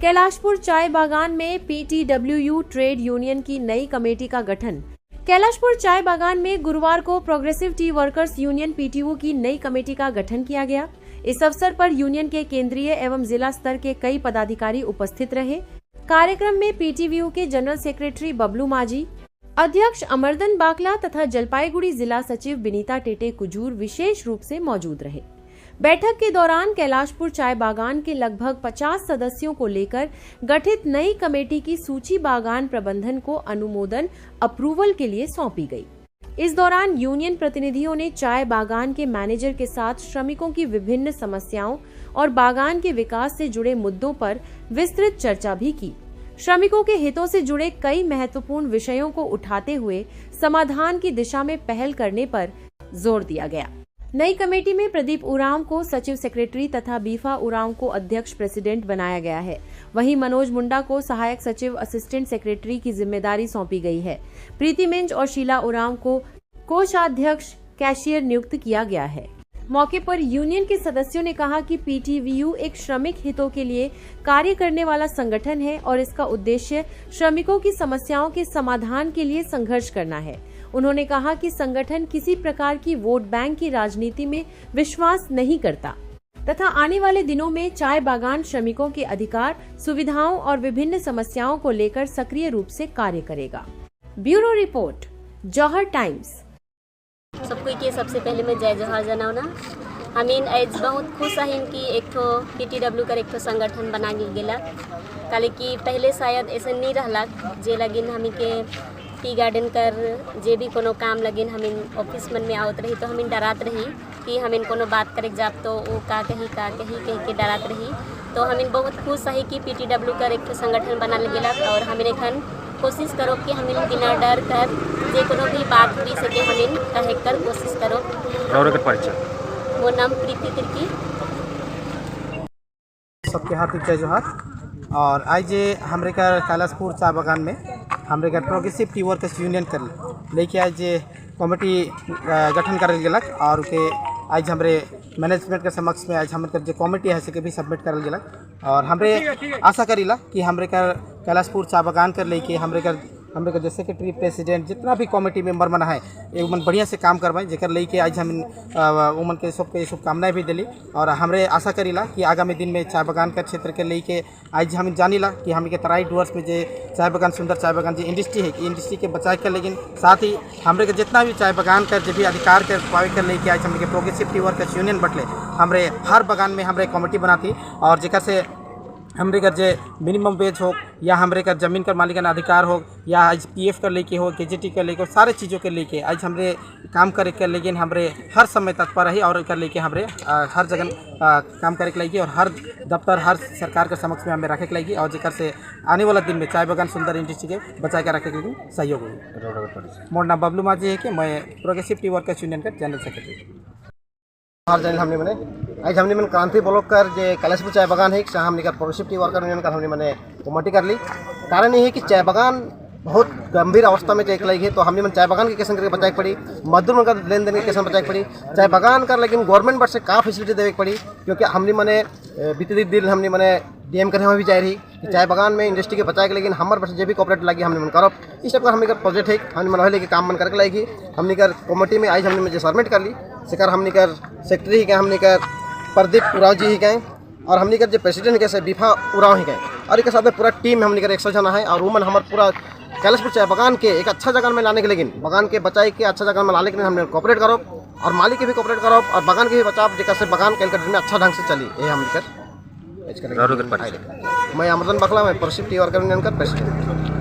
कैलाशपुर चाय बागान में पीटीडब्ल्यूयू ट्रेड यूनियन की नई कमेटी का गठन। कैलाशपुर चाय बागान में गुरुवार को progressive tea workers union PTU की नई कमेटी का गठन किया गया। इस अवसर पर यूनियन के केंद्रीय एवं जिला स्तर के कई पदाधिकारी उपस्थित रहे। कार्यक्रम में पीटीवीयू के जनरल सेक्रेटरी बबलू माजी, अध्यक्ष अमरदन बाकला तथा जलपाईगुड़ी जिला सचिव बिनीता टेटे कुजूर विशेष रूप से मौजूद रहे। बैठक के दौरान कैलाशपुर चाय बागान के लगभग 50 सदस्यों को लेकर गठित नई कमेटी की सूची बागान प्रबंधन को अनुमोदन, अप्रूवल के लिए सौंपी गई। इस दौरान यूनियन प्रतिनिधियों ने चाय बागान के मैनेजर के साथ श्रमिकों की विभिन्न समस्याओं और बागान के विकास से जुड़े मुद्दों पर विस्तृत चर्चा भी की। श्रमिकों के हितों से जुड़े कई महत्वपूर्ण विषयों को उठाते हुए समाधान की दिशा में पहल करने पर जोर दिया गया। नई कमेटी में प्रदीप उरांव को सचिव, सेक्रेटरी तथा बीफा उरांव को अध्यक्ष, प्रेसिडेंट बनाया गया है। वहीं मनोज मुंडा को सहायक सचिव, असिस्टेंट सेक्रेटरी की जिम्मेदारी सौंपी गई है। प्रीति मिंज और शीला उरांव को कोषाध्यक्ष, कैशियर नियुक्त किया गया है। मौके पर यूनियन के सदस्यों ने कहा कि पीटीवीयू एक श्रमिक हितों के लिए कार्य करने वाला संगठन है और इसका उद्देश्य श्रमिकों की समस्याओं के समाधान के लिए संघर्ष करना है। उन्होंने कहा कि संगठन किसी प्रकार की वोट बैंक की राजनीति में विश्वास नहीं करता तथा आने वाले दिनों में चाय बागान श्रमिकों के अधिकार, सुविधाओं और विभिन्न समस्याओं को लेकर सक्रिय रूप से कार्य करेगा। ब्यूरो रिपोर्ट, जौहर टाइम्स। सबको के सबसे पहले मैं जय जोहार जनावना। हमीन आज बहुत खुश हन कि एक ठो पीटीडब्ल्यू कर एक ठो संगठन बना गेला, काले कि पहले शायद ऐसा नहीं रहला। जे लगिन हमी के टी गार्डन कर जे भी कोनो काम लगिन हमीन ऑफिस मन में आवत रही तो हमीन डरात रही कि हमीन कोनो बात करे जाब तो वो का कही, का कही कह के डरात रही। तो हमीन बहुत खुश है कि पीटीडब्ल्यू कर एक ठो संगठन बना गेला और हमीन एखन कोशिश करो कि हमीन बिना डर कर जे कोनो भी बात हुई सके, हमीन कहे कर कोशिश करो। और परिचय? मोर नाम प्रीति तिर्की। सबके हार्दिक जय जोहार। और आज हमरे का कैलाशपुर चाय बागान में हमरे का प्रोग्रेसिव टी वर्कर्स यूनियन कर लेके आज कमेटी गठन करल गेलक और के आज हमरे मैनेजमेंट के समक्ष में आज हमरे जो कमेटी है से के भी सबमिट करल गेलक। और हमरे आशा करीला कि हमरे का कैलाशपुर चाय बागान कर लेके हमरे का जो सेक्रेटरी, प्रेसिडेंट, जितना भी कमेटी मेंबर मन है, एक मन बढ़िया से काम करवाए, जेकर लेके आज हम उमन के सबके शुभकामनाएं भी दिली। और हमरे आशा करीला कि आगामी दिन में चाय बागान का क्षेत्र के लेके आज हम जानीला कि हम के तराई डुअर्स में जे चाय बागान, सुंदर चाय बागान जो इंडस्ट्री है, इंडस्ट्री के बचाए के, लेकिन साथ ही हमरे के जितना भी चाय बागान कर जो भी अधिकार के पावे के लेके आज हमरे के प्रोग्रेसिव टी वर्कर्स यूनियन बटले हमरे हर बागान में हमरे कमेटी बनाती और जेकर से हमरे का जे मिनिमम वेज हो या हमरे का जमीन का मालिकाना अधिकार हो या आज पीएफ कर लेके हो, केजीटी कर लेके हो, सारे चीज़ों के लेके आज हमरे काम करे के, लेकिन हमरे हर समय तत्पर रही और कर लेके हमरे हर जगह काम करे के लगी और हर दफ्तर, हर सरकार के समक्ष में हमें रखे के लगी और जेकर से आने वाला दिन में चाय बागान सुंदर इंडस्ट्री के बचा के रखे के लिए सहयोग हुई। मोर नाम बबलू माझी है कि मैं प्रोग्रेसिव टी वर्कर्स यूनियन का जनरल सेक्रेटरी। जोहार जानिल। हमने मैंने आज हमने मैंने क्रांति ब्लॉक कर जे कैलाशपुर चाय बागान है, जहाँ हमने कर प्रोग्रेसिव टी वर्कर यूनियन का हमने मैंने कमेटी कर ली। कारण ये है कि चाय बागान बहुत गंभीर अवस्था में चल है, तो हमने मन चाय बागान के कैसे करके बचाए पड़ी, मजदूर मन का लेन then के कैसे बचाए पड़ी, चाय बागान कर लेकिन गवर्नमेंट पर से का फैसिलिटी देवे पड़ी, क्योंकि हमने मने बीते दिन हमने मने डीएम करे हमें भी जाए रही कि चाय बागान में इंडस्ट्री के बचाए के, लेकिन हमारे पर जे भी कॉपरेट लगी हमने मन करब। इस टाइप का हमने का प्रोजेक्ट है, हमने मन लेके काम मन करके लाएगी। हमने कर कमेटी में आज हमने जो सबमिट कर ली, सेकर हमने कर सेक्रेटरी ही के हमने कर प्रदीप उरांव जी ही गए और हमने कर जो प्रेसिडेंट के से बीफा उरांव ही गए और एक साथ में पूरा टीम हमने कर 100 जना है। और वुमन हमारे पूरा कैलाशपुर चाय बागान के एक अच्छा जगह में लाने के, लेकिन बागान के बचाए के अच्छा जगह में लाने के लिए हमने कॉपरेट करो और मालिक के भी कॉपरेट करो और बागान के भी बचाव, जेकर से बागान कल में अच्छा ढंग से चली, ये हमने कर मैं अमरदन बखला, मैं प्रोग्रेसिव टी वर्कर यूनियन का प्रेसिडेंट।